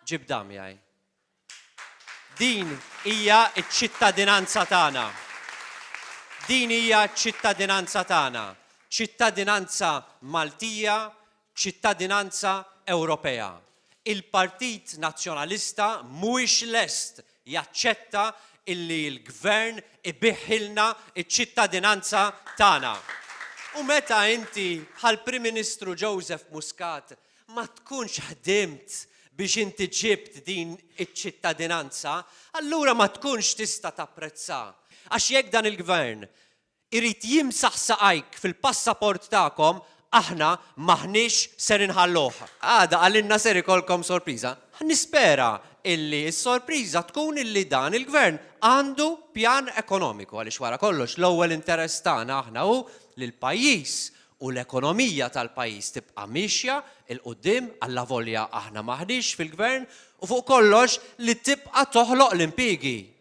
Ġib dan miegħi. Din hija ċ-ċittadinanza tagħna. Din hija ċ-ċittadinanza tagħna. Ċittadinanza Maltija, ċittadinanza Ewropea. Il-Partit Nazzjonalista mhuwiex lest jaċċetta illi l-Gvern ibiħħilna ċ-ċittadinanza tagħna. U meta inti bħall-Prim Ministru Joseph Muscat ma tkunx ħdimt biex inti ġibt din iċ-ċittadinanza, allura ma tkunx tista' tapprezza. Għax jekk dan il-Gvern irid jimsaħ saqajk fil-passaport tagħkom, aħna m'aħniex ser inħalluh. Għada qalilna ser ikollkom sorpriża. Nispera illi s-sorpriża tkun illi dan il-Gvern għandu pjan ekonomiku għaliex wara kollox l-ewwel interess tagħna aħna hu li l-pajjiż u l-ekonomija tal-pajjiż tibqa' miexja 'l quddiem allavolja aħna m'aħniex fil-Gvern u fuq kollox li tibqa' toħloq l-impiegi.